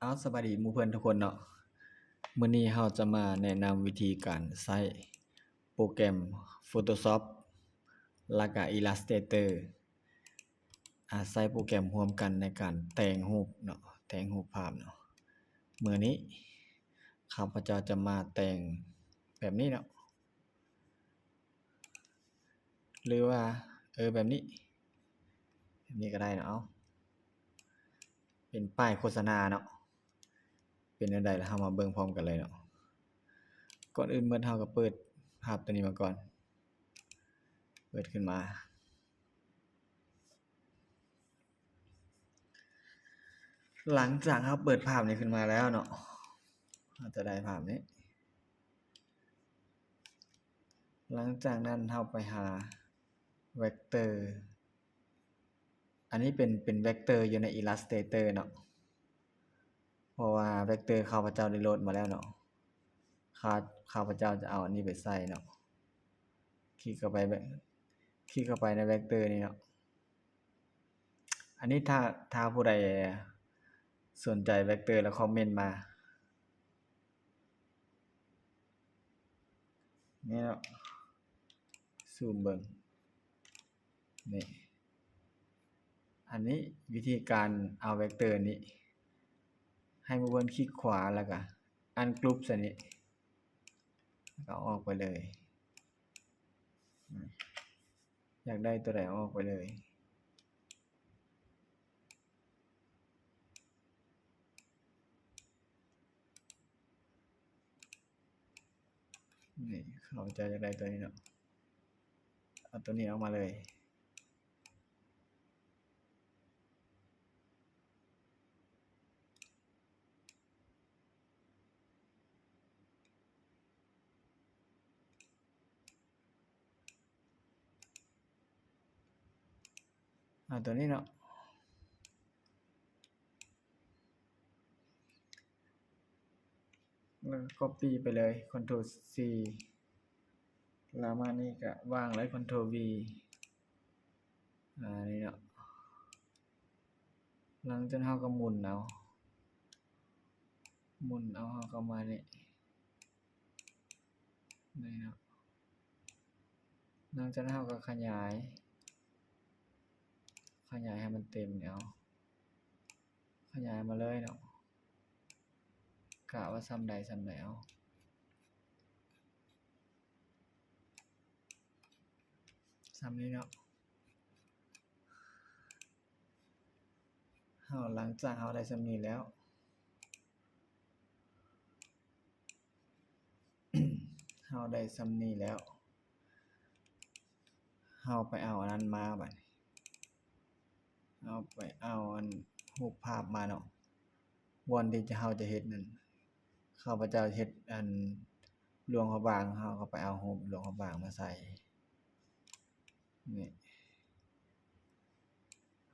ເອົາ ສະບາຍດີໝູ່ເພື່ອນທຸກຄົນເນາະ. ມື້ນີ້ເຮົາຈະມາແນະນຳວິທີການໃຊ້ໂປຣແກຣມ Photoshop ແລ້ວກະ Illustrator ອາ ໃຊ້ໂປຣແກຣມຮ່ວມກັນໃນການແຕ່ງຮູບເນາະ, ແຕ່ງຮູບພາບເນາະ. ມື້ນີ້ຂ້າພະເຈົ້າຈະມາແຕ່ງແບບນີ້ເນາະ. ຫຼືວ່າ ເອີ ແບບນີ້ ແບບນີ້ກໍໄດ້ເນາະ. ເອົາ ເປັນປ້າຍໂຄສະນາເນາະ. ເປັນແນວໃດລະ ເຮົາມາເບິ່ງພ້ອມກັນເລີຍເນາະ. ກ່ອນອື່ນໝົດ ເຮົາກໍເປີດພາບຕົວນີ້ມາກ່ອນ. ເປີດຂຶ້ນມາ. ຫຼັງຈາກເຮົາເປີດພາບນີ້ຂຶ້ນມາແລ້ວເນາະ, ເຮົາຈະໄດ້ພາບນີ້. ຫຼັງຈາກນັ້ນເຮົາໄປຫາເວັກເຕີ. ອັນນີ້ເປັນ ເປັນເວັກເຕີຢູ່ໃນ Illustrator ເນາະ, ເພາະວ່າເວັກເຕີຂ້າພະເຈົ້າໄດ້ໂຫຼດມາແລ້ວເນາະ. ຂ້າ ຂ້າພະເຈົ້າຈະເອົາອັນນີ້ໄປໃສ່ເນາະ. ຄລິກເຂົ້າໄປແບບ ຄລິກເຂົ້າໄປໃນເວັກເຕີນີ້ເນາະ. ອັນນີ້ຖ້າ ຖ້າຜູ້ໃດສົນໃຈເວັກເຕີລະຄອມເມັນມາ. ນີ້ເນາະ, ຊູມເບິ່ງ ນີ້. ອັນນີ້ວິທີການເອົາເວັກເຕີນີ້ ໃຫ້ໝູ່ເພື່ອນຄລິກຂວາ ແລ້ວກະອັນກຣຸບໃສ່ນີ້ ແລ້ວກະເອົາອອກໄປເລີຍ. ອາ ຢາກໄດ້ຕົວໃດເອົາອອກໄປເລີຍ. ນີ້ ຂ້າພະເຈົ້າຢາກໄດ້ຕົວນີ້ເນາະ, ເອົາຕົວນີ້ອອກມາເລີຍ. ເອົາຕົວນີ້ເນາະ ແລ້ວກໍກັອບປີ້ໄປເລີຍ ຄອນໂທລຊີ ແລ້ວມານີ້ກໍວາງເລີຍ ຄອນໂທລວີ ອາ ນີ້ເນາະ. ຫຼັງຈາກນັ້ນເຮົາກໍໝູນເອົາ ໝູນເອົາ ເຮົາກໍມານີ້ ນີ້ເນາະ. ຫຼັງຈາກນັ້ນເຮົາກໍຂະຫຍາຍ ຂະຫຍາຍໃຫ້ມັນເຕັມເອົາ ຂະຫຍາຍມາເລີຍເນາະ ກະວ່າສ່ຳໃດສ່ຳໃດເອົາ ສ່ຳນີ້ເນາະ. ເຮົາ ຫຼັງຈາກເຮົາໄດ້ສ່ຳນີ້ແລ້ວ ເຮົາໄດ້ສ່ຳນີ້ແລ້ວ ເຮົາໄປເອົາອັນນັ້ນມາບາດນີ້ ເຮົາໄປເອົາອັນຮູບພາບມາເນາະ ບ່ອນທີ່ເຮົາຈະເຮັດນັ້ນ ຂ້າພະເຈົ້າເຮັດອັນຫຼວງພະບາງ ເຮົາກໍໄປເອົາຮູບຫຼວງພະບາງມາໃສ່ ນີ້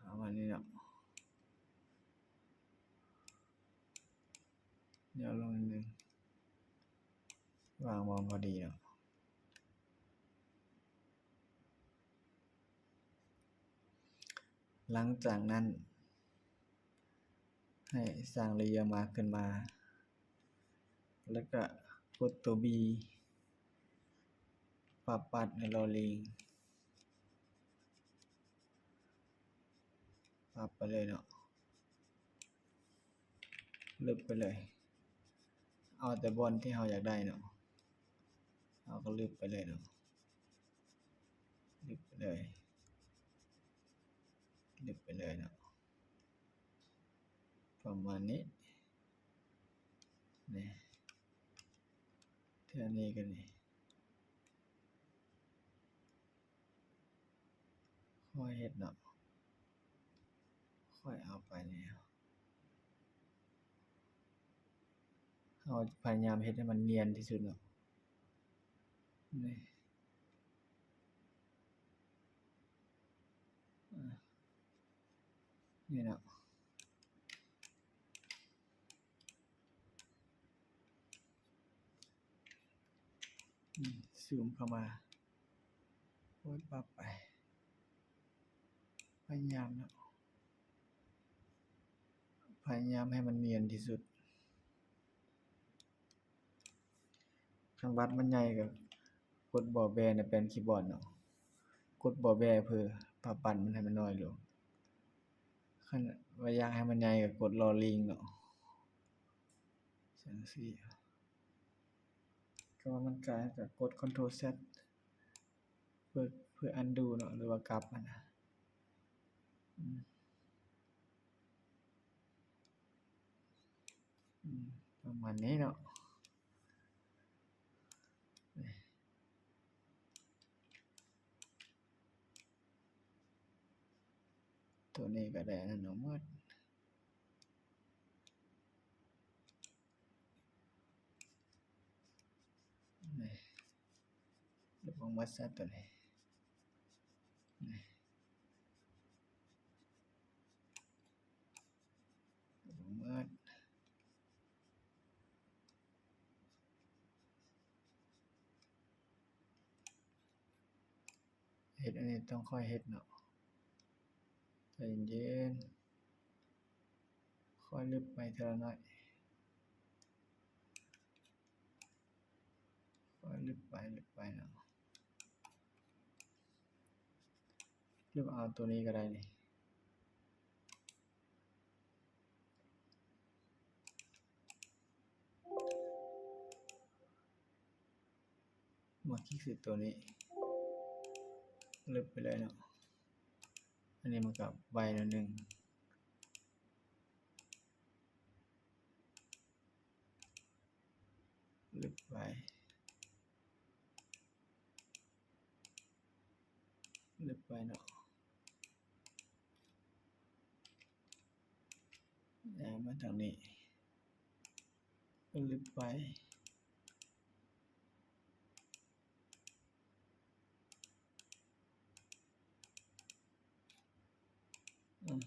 ປະມານນີ້ເນາະ ຍ່ອລົງໜ້ອຍໜຶ່ງ ວາງບ່ອນພໍດີເນາະ. ຫຼັງຈາກນັ້ນ ໃຫ້ສ້າງເລເຢີມາຂຶ້ນມາ ແລ້ວກະກົດຕົວບີ ປັບປັດໃນລໍລີງ ປັບໄປເລີຍເນາະ ລຶບໄປເລີຍ ເອົາແຕ່ບ່ອນທີ່ເຮົາຢາກໄດ້ເນາະ ເຮົາກໍລຶບໄປເລີຍເນາະ ລຶບໄປເລີຍ ລຶບໄປເລີຍເນາະ ປະມານນີ້ ນີ້ ເທື່ອນີ້ກໍນີ້ ຄ່ອຍເຮັດເນາະ ຄ່ອຍເອົາໄປແລ້ວ ເຮົາພະຍາຍາມເຮັດໃຫ້ມັນນຽນທີ່ສຸດເນາະ ນີ້ ອາ ນີ້ເນາະ ອືມ ຊູມເຂົ້າມາ ໂອ້ຍ ປັບໄປ ພະຍາຍາມເນາະ ພ ພະຍາຍາມໃຫ້ມັນນຽນທີ່ສຸດ. ຄັນວັດມັນໃຫຍ່ກໍກົດບໍ່ແບ້ໃນແປ້ນຄີບອດເນາະ, ກົດບໍ່ແບ້ເພື່ອປັບປັນມັນໃຫ້ມັນນ້ອຍລົງ. ຄັນວ່າຢາກໃຫ້ມັນໃຫຍ່ກໍກົດລໍລີງເນາະ ຈັ່ງຊີ້. ກໍວ່າມັນກາຍ ກໍກົດ Ctrl Z ເພື່ອ ເພື່ອ undo ເນາະ ຫຼືວ່າກັບຫັ້ນນະ. ອືມ ອືມ ປະມານນີ້ເນາະ. ໂຕນີ້ກໍໄດ້ອັນນັ້ນອອກໝົດ. ນີ້ ລົບອອກໝົດຊະໂຕນີ້. ນີ້ ລົບອອກໝົດ. ເຮັດອັນນີ້ຕ້ອງຄ່ອຍເຮັດເນາະ, ໃຈເຢັນໆ ຄ່ອຍລຶບໄປເທື່ອລະໜ້ອຍ, ຄ່ອຍລຶບໄປ ລຶບໄປເນາະ. ຫຼືເອົາໂຕນີ້ກໍໄດ້ນີ້. ມາຄລິກໃສ່ໂຕນີ້ ລຶບໄປເລີຍເນາະ. ອັນນີ້ມັນກໍໄວໜ້ອຍໜຶ່ງ. ລຶບໄປ ລຶບໄປເນາະ, ຍ້າຍມາທາງນີ້ ລຶບໄປ. ອືມ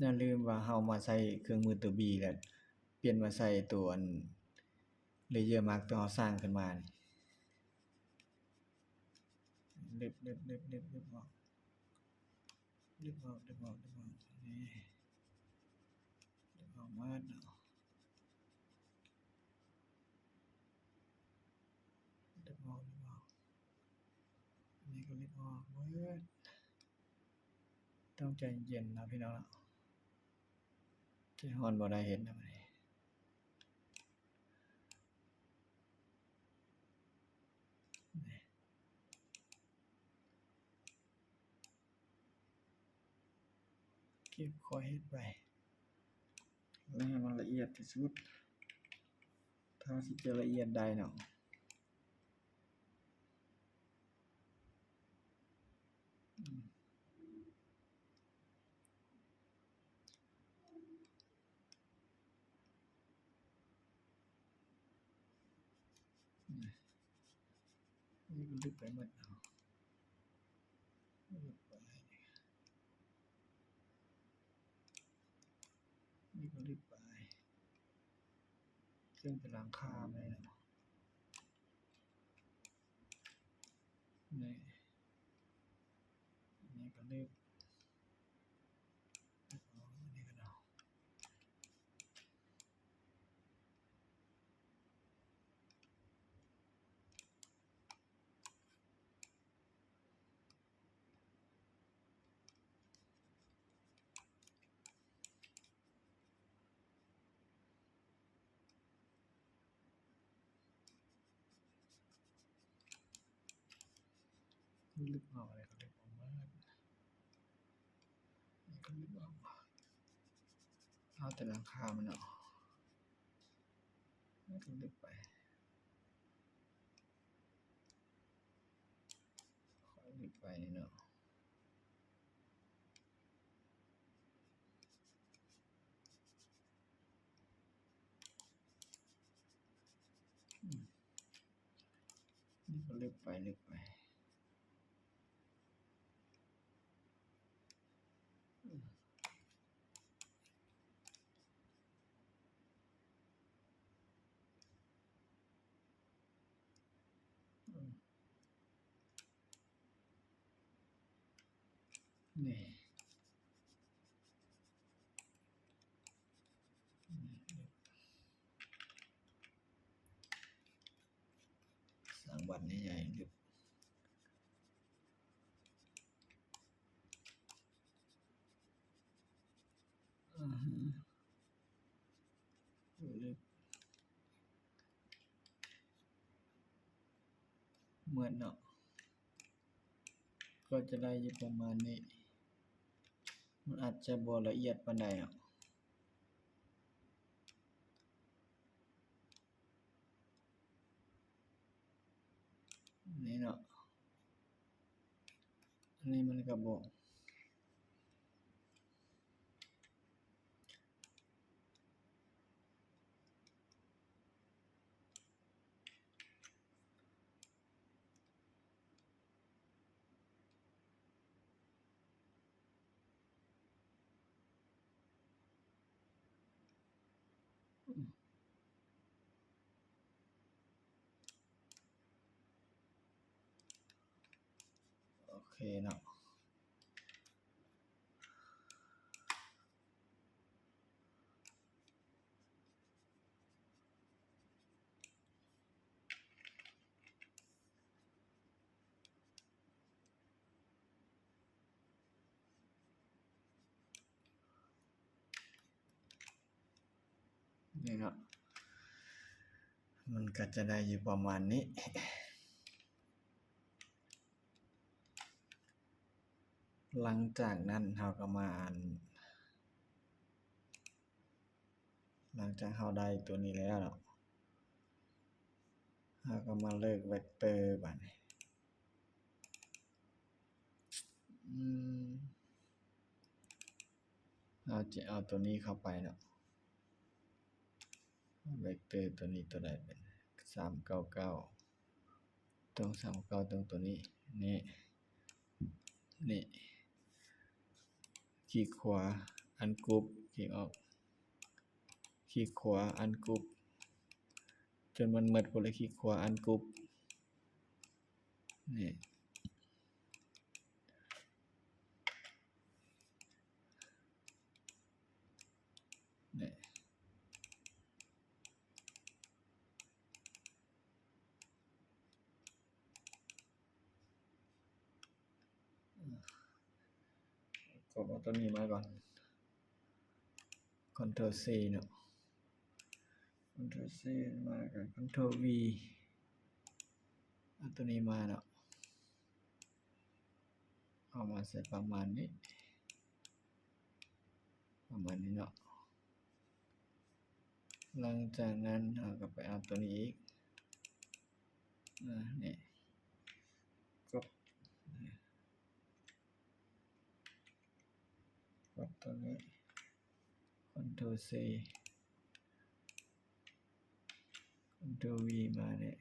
ຢ່າລືມວ່າເຮົາມາໃຊ້ເຄື່ອງມືຕົວ B ແລ້ວ ປ່ຽນມາໃຊ້ຕົວອັນ Layer Mask ຕົວເຮົາສ້າງຂຶ້ນມານີ້. ລຶບ ລຶບ ລຶບ ລຶບ ລຶບອອກ. ດຶງອອກ ດຶງອອກ ດຶງອອກ ນີ້ ດຶງອອກໝົດເນາະ, ດຶງອອກ ດຶງອອກ ນີ້ກໍດຶງອອກໝົດ. ຕ້ອງໃຈເຢັນເນາະ ພີ່ນ້ອງເນາະ, ໃຈຮ້ອນບໍ່ໄດ້ເຮັດນຳນີ້. ນີ້ ເກັບ ຄ່ອຍເຮັດໄປ ແລ້ວໃຫ້ມັນລະອຽດທີ່ສຸດ ເທົ່າທີ່ຈະລະອຽດໄດ້ເນາະ. ອືມ ນີ້ກໍລຶບໄປໝົດເນາະ, ລຶບໄປ ນີ້ກໍລຶບໄປ ເຊິ່ງເປັນຫຼັງຄາແມ່ນເນາະ. ນີ້ ນີ້ກໍລຶບ ເອົາອັນນີ້ກໍເອົາ ລຶບອອກ ອັນໃດກໍລຶບອອກໝົດ, ອັນນີ້ກໍລຶບອອກ, ເອົາແຕ່ຫຼັງຄາມັນອອກ, ແລ້ວກໍລຶບໄປ, ຄ່ອຍລຶບໄປເນາະ. ອືມ ນີ້ກໍລຶບໄປ ລຶບໄປ ອືມ. ນີ້ ສ້າງວັດໃຫຍ່ໆ ອືຮຶ ເໝິດເນາະ ກໍຈະໄດ້ຢູ່ປະມານນີ້ ມັນອາດຈະບໍ່ລະອຽດປານໃດເນາະ. ນີ້ເນາະ ອັນນີ້ມັນກະບໍ່ ໂອເຄເນາະ. ນີ້ເນາະ ມັນກະຈະໄດ້ຢູ່ປະມານນີ້. ຫຼັງຈາກນັ້ນເຮົາກະມາ ອັນ ຫຼັງຈາກເຮົາໄດ້ໂຕນີ້ແລ້ວເນາະ ເຮົາກະມາເລືອກເວັກເຕີບາດນີ້ ອືມ ເຮົາຈະເອົາໂຕນີ້ເຂົ້າໄປເນາະ ເວັກເຕີໂຕນີ້ໂຕໃດເປັນ ສາມເກົ້າເກົ້າ ຕົງສາມເກົ້າຕົງໂຕນີ້ ນີ້ ນີ້ ຄລິກຂວາ ອັນກຣຸບ ຄລິກອອກ ຄລິກຂວາ ອັນກຣຸບ ຈົນມັນໝົດພຸ້ນ ແລ້ວຄລິກຂວາ ອັນກຣຸບ ນີ້ ນີ້ ກອບເອົາໂຕນີ້ມາກ່ອນ ຄອນໂທຣຊີເນາະ ຄອນໂທຣຊີມາ ແລ້ວກະຄອນໂທຣວີ ເອົາໂຕນີ້ມາເນາະ ເອົາມາໃສ່ປະມານນີ້ ປະມານນີ້ເນາະ. ຫຼັງຈາກນັ້ນເຮົາກະໄປເອົາໂຕນີ້ອີກ ອາ ນີ້ ກອບ ກອບໂຕນີ້ ຄອນໂທຣຊີ ຄອນໂທຣວີ ມານີ້.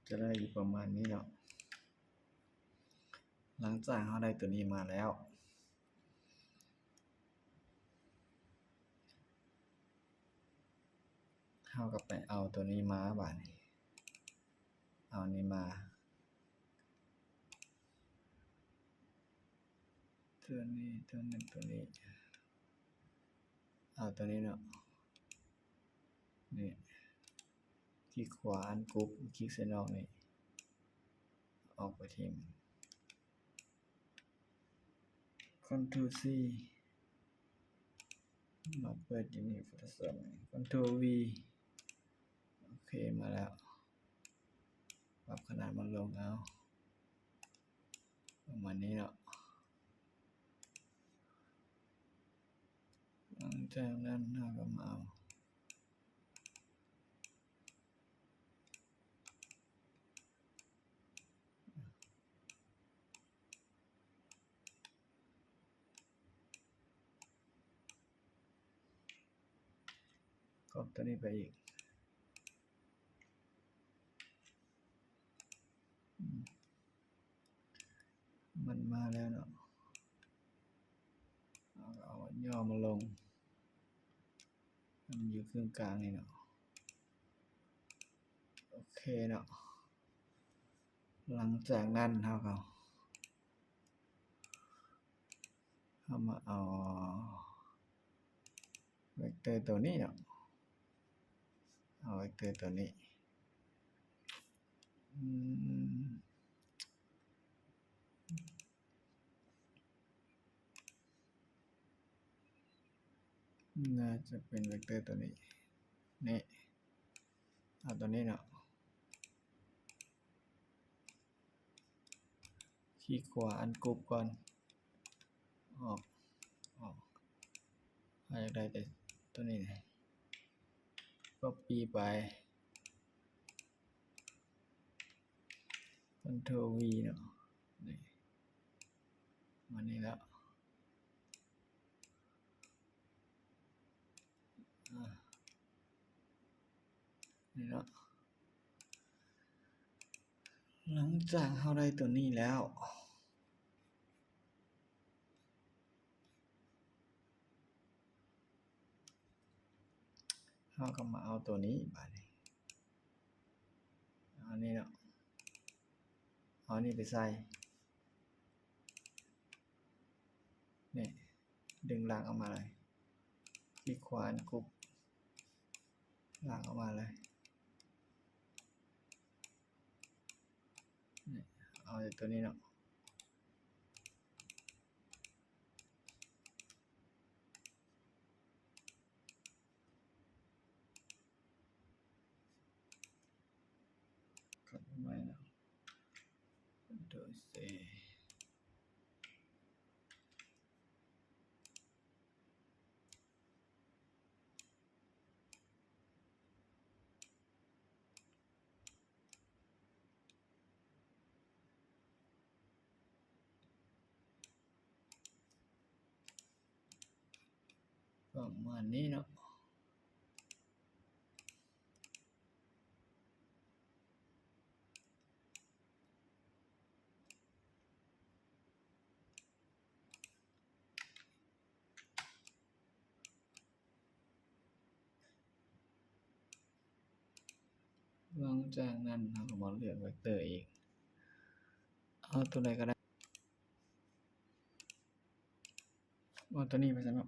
ຈະໄດ້ຢູ່ປະມານນີ້ເນາະ. ຫຼັງຈາກເຮົາໄດ້ໂຕນີ້ມາແລ້ວ ເຮົາກະໄປເອົາໂຕນີ້ມາບາດນີ້ ເອົານີ້ມາ ໂຕນີ້ ໂຕນີ້ ໂຕນີ້ ເອົາໂຕນີ້ເນາະ ນີ້ ຄລິກຂວາອັນກຣຸບ ຄລິກໃສ່ນອກນີ້ ອອກໄປຖິ້ມ ຄອນໂທຣຊີ ມາເປີດຢູ່ນີ້ ໂຟໂຕຊອບ ຄອນໂທຣວີ ໂອເຄ ມາແລ້ວ ປັບຂະໜາດມັນລົງເອົາ ປະມານນີ້ເນາະ. ຫຼັງຈາກນັ້ນເຮົາກະມາເອົາ ປັບຕົວນີ້ໄປອີກ. ອືມ ມັນມາແລ້ວເນາະ ເອົາ ເອົາຫຍໍ້ມັນລົງ ໃຫ້ມັນຢູ່ເຄິ່ງກາງນີ້ເນາະ. ໂອເຄເນາະ ຫຼັງຈາກນັ້ນເຮົາກໍ ເຮົາມາເອົາເວັກເຕີຕົວນີ້ເນາະ ເອົາເວັກເຕີຕົວນີ້ ອືມ ໜ້າຈະເປັນເວັກເຕີຕົວນີ້ ນີ້ ເອົາຕົວນີ້ເນາະ ຄລິກຂວາອັນກຣຸບກ່ອນ ອອກ ອອກ ເຮົາຢາກໄດ້ແຕ່ຕົວນີ້ ກັອບປີ້ໄປ ຄອນໂທຣວີເນາະ ນີ້ ມານີ້ແລ້ວ ອາ ນີ້ເນາະ ຫຼັງຈາກເຮົາໄດ້ຕົວນີ້ແລ້ວ ເຮົາກໍມາເອົາຕົວນີ້ບາດນີ້ ເອົານີ້ເນາະ ເອົານີ້ໄປໃສ່ ນີ້ ດຶງລາກອອກມາເລີຍ ຄລິກຂວາອັນກຣຸບ ລາກອອກມາເລີຍ ນີ້ ເອົາຕົວນີ້ເນາະ ກັອບໄວ້ເນາະ ໂດຍເຊ ປະມານນີ້ເນາະ ຫຼັງຈາກນັ້ນເຮົາກໍມາເລືອກເວັກເຕີອີກ ເອົາຕົວໃດກໍໄດ້ ເອົາຕົວນີ້ໄປຊັ້ນເນາະ.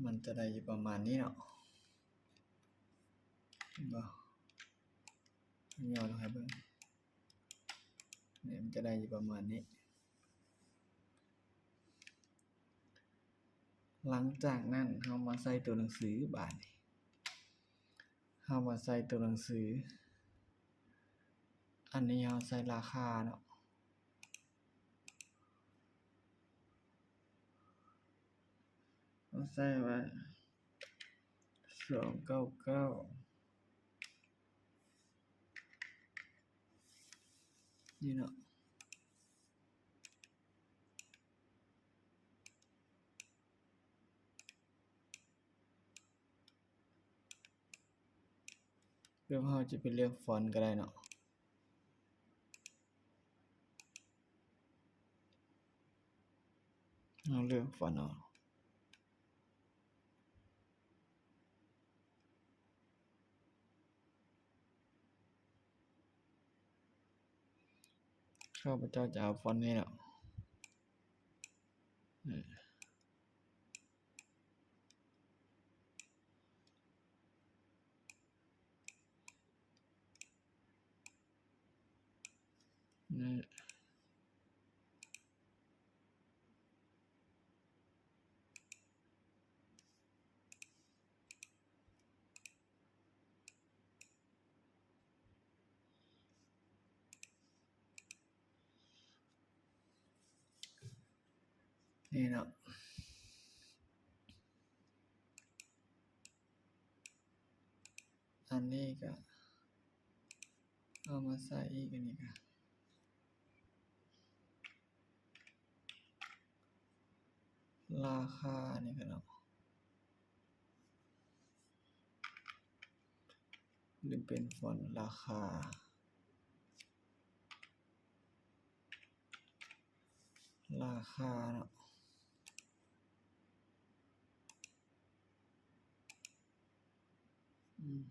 ມັນຈະໄດ້ຢູ່ປະມານນີ້ເນາະ ເຫັນບໍ່? ຫຍໍ້ລົງໃຫ້ເບິ່ງ ນີ້ ມັນຈະໄດ້ຢູ່ປະມານນີ້. ຫຼັງຈາກນັ້ນເຮົາມາໃສ່ຕົວໜັງສືບາດນີ້ ເຮົາມາໃສ່ຕົວໜັງສື ອັນນີ້ເຮົາໃສ່ລາຄາເນາະ ເຮົາໃສ່ວ່າສອງເກົ້າເກົ້າ ນີ້ເນາະ. ແລ້ວເຮົາຈະໄປເລືອກຟອນກໍໄດ້ເນາະ ເຮົາເລືອກຟອນເອົາ. ຂ້າພະເຈົ້າຈະເອົາຟອນນີ້ເນາະ ເອີ ນີ້. ເ ນີ້ເນາະ ອັນນີ້ກະເອົາມາໃສ່ອີກ ອັນນີ້ກະລາຄາ ອັນນີ້ກະເນາະ ຫຼືເປັນຟອນລາຄາ ລາຄາເນາະ ອືມ.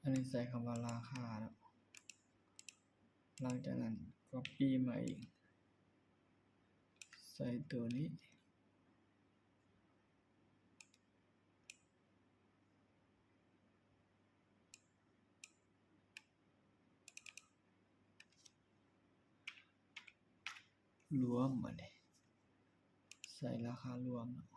ອັນນີ້ໃສ່ຄຳວ່າລາຄາເນາະ ຫຼັງຈາກນັ້ນກັອບປີ້ມາອີກ ໃສ່ໂຕນີ້ ລວມ ອັນນີ້ໃສ່ລາຄາລວມເນາະ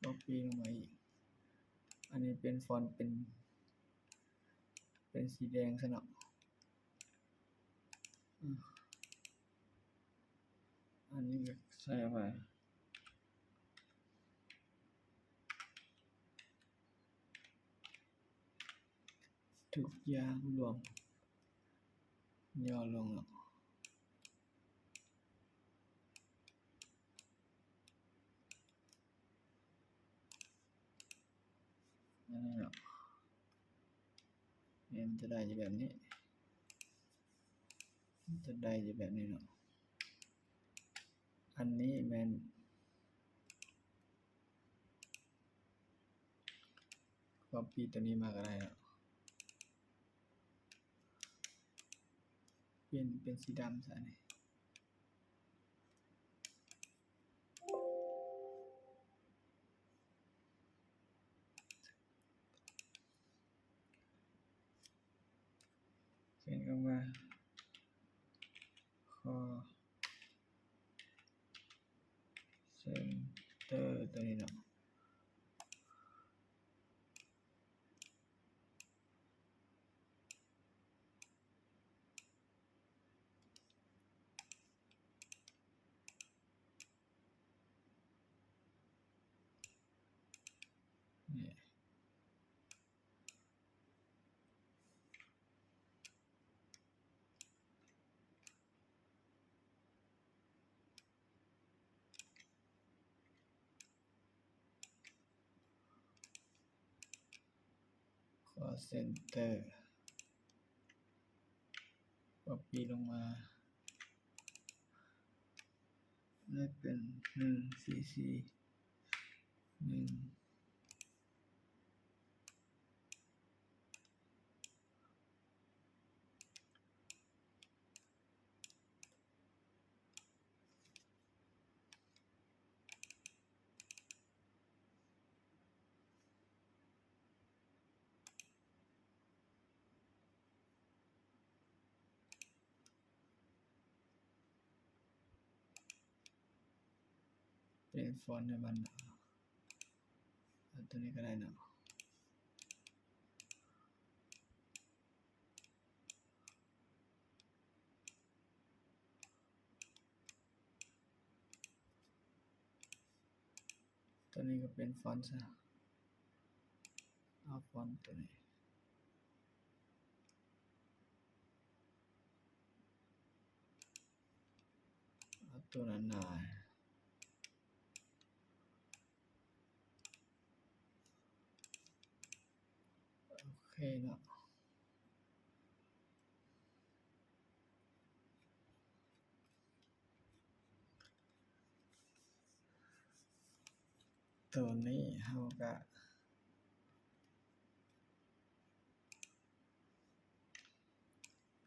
ກັອບປີ້ລົງມາອີກ ອັນນີ້ເປັນຟອນ ເປັນ ເປັນສີແດງຊະເນາະ ອາ ອັນນີ້ກະໃສ່ໄປ ທຸກຢ່າງລວມ ຫຍໍ້ລົງເນາະ ອັນນີ້ເນາະ ມັນຈະໄດ້ຢູ່ແບບນີ້ ມັນຈະໄດ້ຢູ່ແບບນີ້ເນາະ ອັນນີ້ແມ່ນ ກັອບປີ້ໂຕນີ້ມາກະໄດ້ເນາະ ປ່ຽນເປັນສີດຳຊະນີ້ ຂຽນຄຳວ່າ ຄໍ ເຊັນເຕີ ໂຕນີ້ເນາະ ນີ້. ຂໍເຊັນເຕີ ກັອບປີ້ລົງມາ ໃຫ້ເປັນໜຶ່ງສີ່ສີ່ ໜຶ່ງ. ປ່ຽນຟອນໃຫ້ມັນ ເອົາໂຕນີ້ກະໄດ້ເນາະ. ໂຕນີ້ກະປ່ຽນຟອນຊະ ເອົາຟອນໂຕນີ້ ເອົາໂຕໜາໆ. ໂອເຄເນາະ. ຕອນນີ້ເຮົາກະ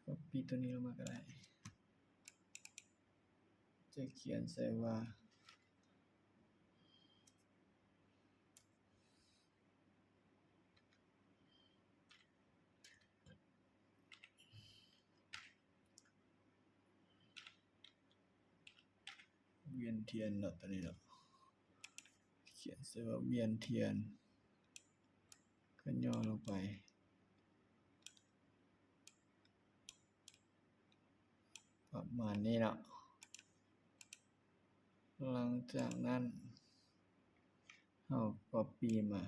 ກັອບປີ້ໂຕນີ້ລົງມາກະໄດ້ ຈະຂຽນໃສ່ວ່າ ວຽນທຽນເນາະ ໂຕນີ້ເນາະ ຂຽນໃສ່ວ່າວຽນທຽນ ກະຫຍໍ້ລົງໄປ ປະມານນີ້ເນາະ. ຫຼັງຈາກນັ້ນ ເຮົາກັອບປີ້ມາ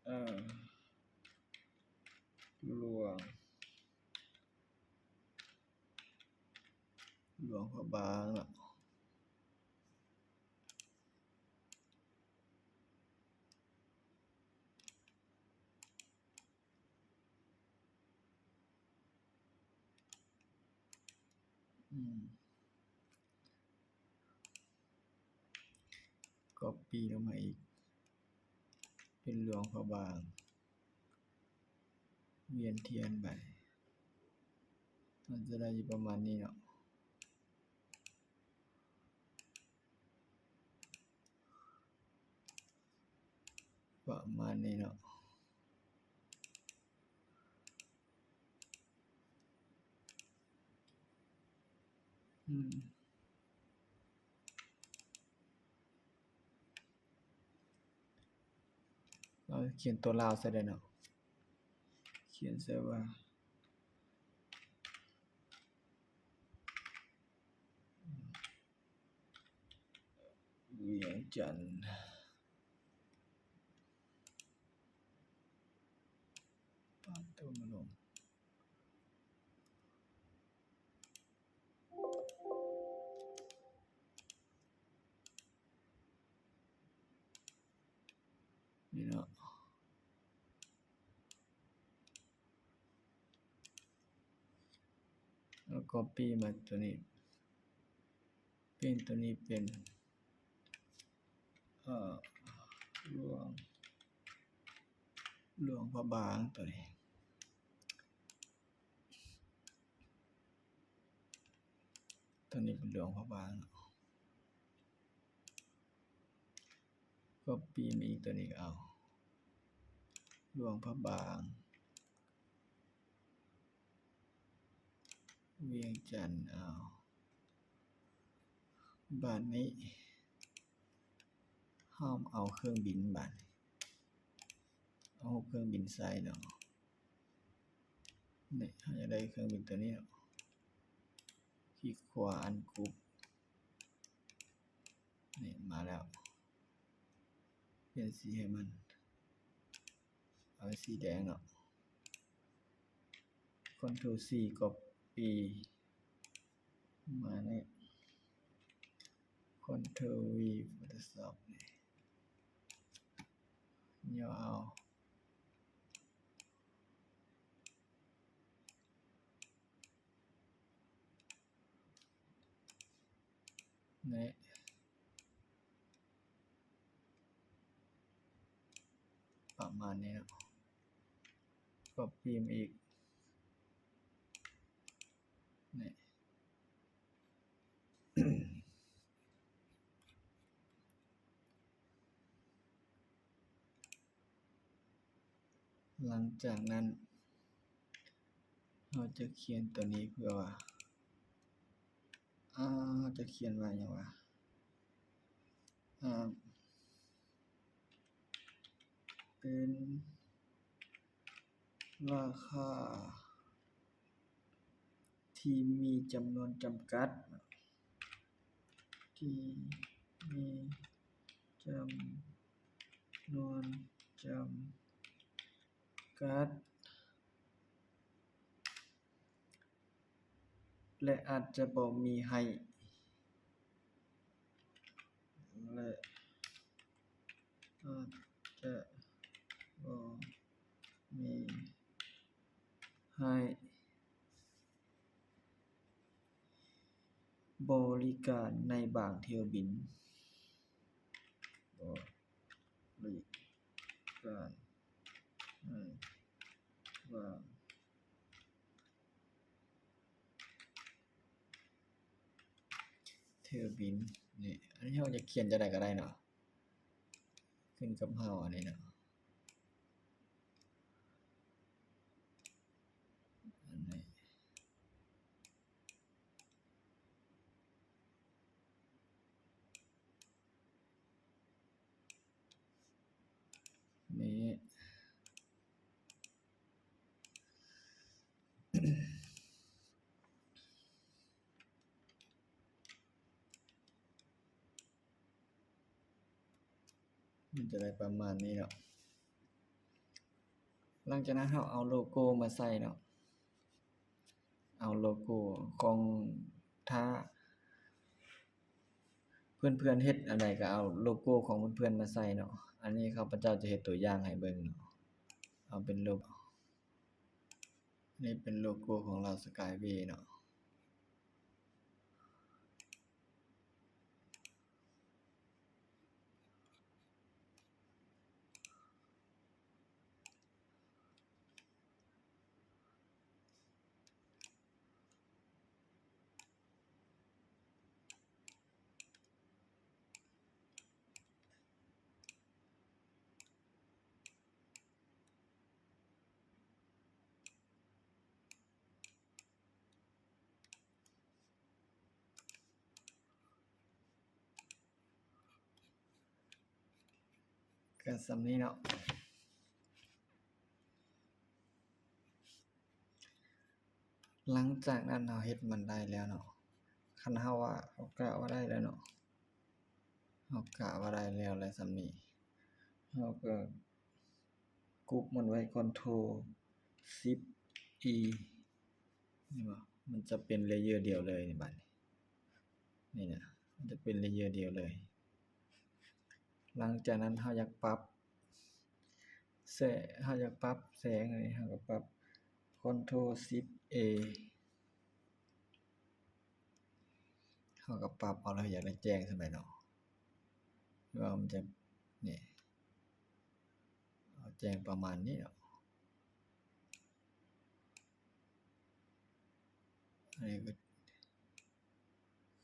ເອີ ຫຼວງ ຫຼວງພະບາງເນາະ. ອືມ ກັອບປີ້ລົງມາອີກ ເປັນຫຼວງພະບາງ ວຽນທຽນໄປ ມັນຈະໄດ້ຢູ່ປະມານນີ້ເນາະ. ປະມານນີ້ເນາະ. ອືມ ເຮົາຂຽນຕົວລາວໃສ່ໄດ້ເນາະ ຂຽນໃສ່ວ່າ ວຽງຈັນ ປາບຕົວມາລົງ ນີ້ເນາະ. ແລ້ວກໍປີ້ມາຕົວນີ້ ປ່ຽນຕົວນີ້ເປັນ ເອີ ຫຼວງ ຫຼວງພະບາງຕົວນີ້ ຕົວນີ້ເປັນຫຼວງພະບາງ. ກັອບປີ້ມາອີກຕົວນີ້ ເອົາ ຫຼວງພະບາງ ວຽງຈັນ ເອົາ ບາດນີ້ເຮົາເອົາເຄື່ອງບິນ ບາດນີ້ເອົາຮູບເຄື່ອງບິນໃສ່ເນາະ. ນີ້ ເຮົາຢາກໄດ້ເຄື່ອງບິນຕົວນີ້ເນາະ ຄລິກຂວາ Ungroup ນີ້ມາແລ້ວ ປ່ຽນສີໃຫ້ມັນ ເອົາເປັນສີແດງເນາະ. Ctrl C Copy ມານີ້ Ctrl V Photoshop ນີ້ ຫຍໍ້ເອົາ ນີ້ ປະມານນີ້ເນາະ. Copy ມາອີກ ນີ້. ຫຼັງຈາກນັ້ນ ເຮົາຈະຂຽນຕົວນີ້ເພື່ອວ່າ ເຮົາຈະຂຽນວ່າຫຍັງວະ? ເປັນລາຄາ ທີ່ມີຈຳນວນຈຳກັດ ທີ່ມີຈຳນວນຈຳກັດ ແລະ ອາດຈະບໍ່ມີໃຫ້ ແລະ ອາດຈະບໍ່ມີໃຫ້ບໍລິ ການໃນບາງຖ້ຽວບິນ. ບໍລິການໃນບາງຖ້ຽວບິນ. ນີ້ ອັນນີ້ເຮົາຈະຂຽນຈັ່ງໃດກໍໄດ້ເນາະ ຂຶ້ນກັບເຮົາອັນນີ້ເນາະ. ອັນນີ້ ນີ້ ມັນຈະໄດ້ປະມານນີ້ເນາະ. ຫຼັງຈາກນັ້ນເຮົາເອົາໂລໂກ້ມາໃສ່ເນາະ ເອົາໂລໂກ້ຂອງ ຖ້າເພື່ອນໆເຮັດອັນໃດກໍເອົາໂລໂກ້ຂອງເພື່ອນໆມາໃສ່ເນາະ. ອັນນີ້ຂ້າພະເຈົ້າຈະເຮັດຕົວຢ່າງໃຫ້ເບິ່ງເນາະ ເອົາເປັນໂລ ນີ້ເປັນໂລໂກ້ຂອງລາວສະກາຍເວເນາະ. ກໍສ່ຳນີ້ເນາະ. ຫຼັງຈາກນັ້ນເຮົາເຮັດມັນໄດ້ແລ້ວເນາະ ຄັນເຮົາວ່າ ເຮົາກະວ່າໄດ້ແລ້ວເນາະ ເຮົາກະວ່າໄດ້ແລ້ວແຫຼະສ່ຳນີ້ ເຮົາກໍກຸບມັນໄວ້ ຄອນໂທຣຊິບອີ ເຫັນບໍ່ ມັນຈະເປັນເລເຢີດຽວເລີຍນີ້ ບາດນີ້ ນີ້ນະ ມັນຈະເປັນເລເຢີດຽວເລີຍ. ຫຼັງຈາກນັ້ນເຮົາຢາກປັບແສງ ເຮົາຢາກປັບແສງນີ້ ເຮົາກໍປັບ ຄອນໂທຣສິບເອ ເຮົາກໍປັບເອົາເລີຍ ຢາກໄດ້ແຈ້ງສ່ຳໃດເນາະ ວ່າມັນຈະ ນີ້ ເອົາແຈ້ງປະມານນີ້ເນາະ. ອັນນີ້ກໍ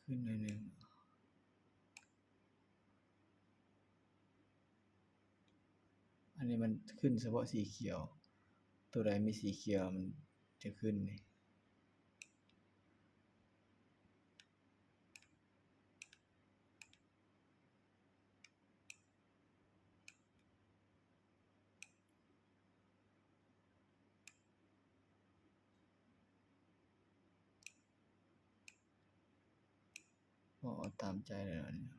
ຂຶ້ນໜ້ອຍໜຶ່ງ ອັນນີ້ມັນຂຶ້ນສະເພາະສີຂຽວ ໂຕໃດມີສີຂຽວມັນຈະຂຶ້ນນີ້. ເອົາຕາມໃຈເລີຍເນາະ.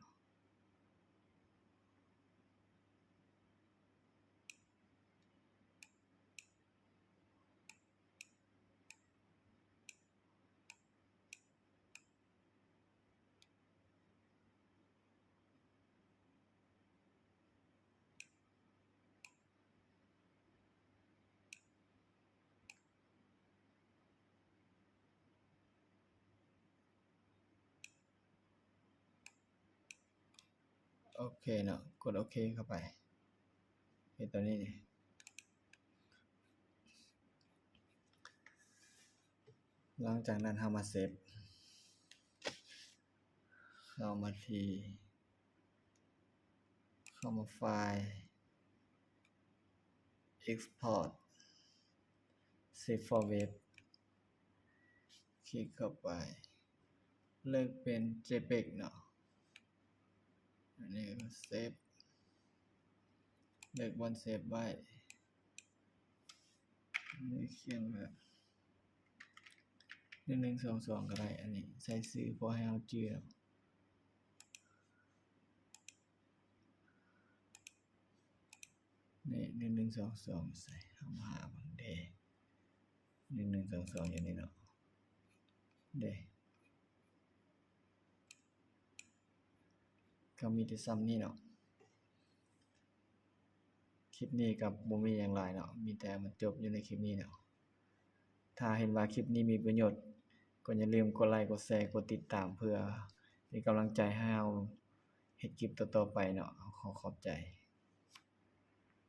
ໂອເຄເນາະ ກົດໂອເຄເຂົ້າໄປ ເຮັດຕົວນີ້. ຫຼັງຈາກນັ້ນເຮົາມາເຊບ ເຂົ້າມາທີ່ ເຂົ້າມາໄຟລ໌ ເອັກສະພອດ ເຊບຟໍເວັບ ຄລິກເຂົ້າໄປ ເລືອກເປັນເຈເປັກເນາະ ອັນນີ້ກໍເຊບ ເລືອກບ່ອນເຊບໄວ້ ນີ້ຂຽນວ່າ ໜຶ່ງໜຶ່ງສອງສອງ ກໍໄດ້ ອັນນີ້ໃສ່ຊື່ ເພາະໃຫ້ເຮົາຈື່ເນາະ. ນີ້ ໜຶ່ງໜຶ່ງສອງສອງ ໃສ່ ເຮົາມາຫາເບິ່ງເດ້ ໜຶ່ງໜຶ່ງສອງສອງ ຢູ່ນີ້ເນາະ ເດ້ ກໍມີແຕ່ສ່ຳນີ້ເນາະ. ຄລິບນີ້ກໍບໍ່ມີຫຍັງຫຼາຍເນາະ ມີແຕ່ມາຈົບຢູ່ໃນຄລິບນີ້ເນາະ. ຖ້າເຫັນວ່າຄລິບນີ້ມີປະໂຫຍດ ກໍຢ່າລືມກົດໄລ ກົດແຊ ກົດຕິດຕາມ ເພື່ອ ເປັນກຳລັງໃຈໃຫ້ເຮົາເຮັດຄລິບຕໍ່ໆໄປເນາະ. ຂໍຂອບໃຈ.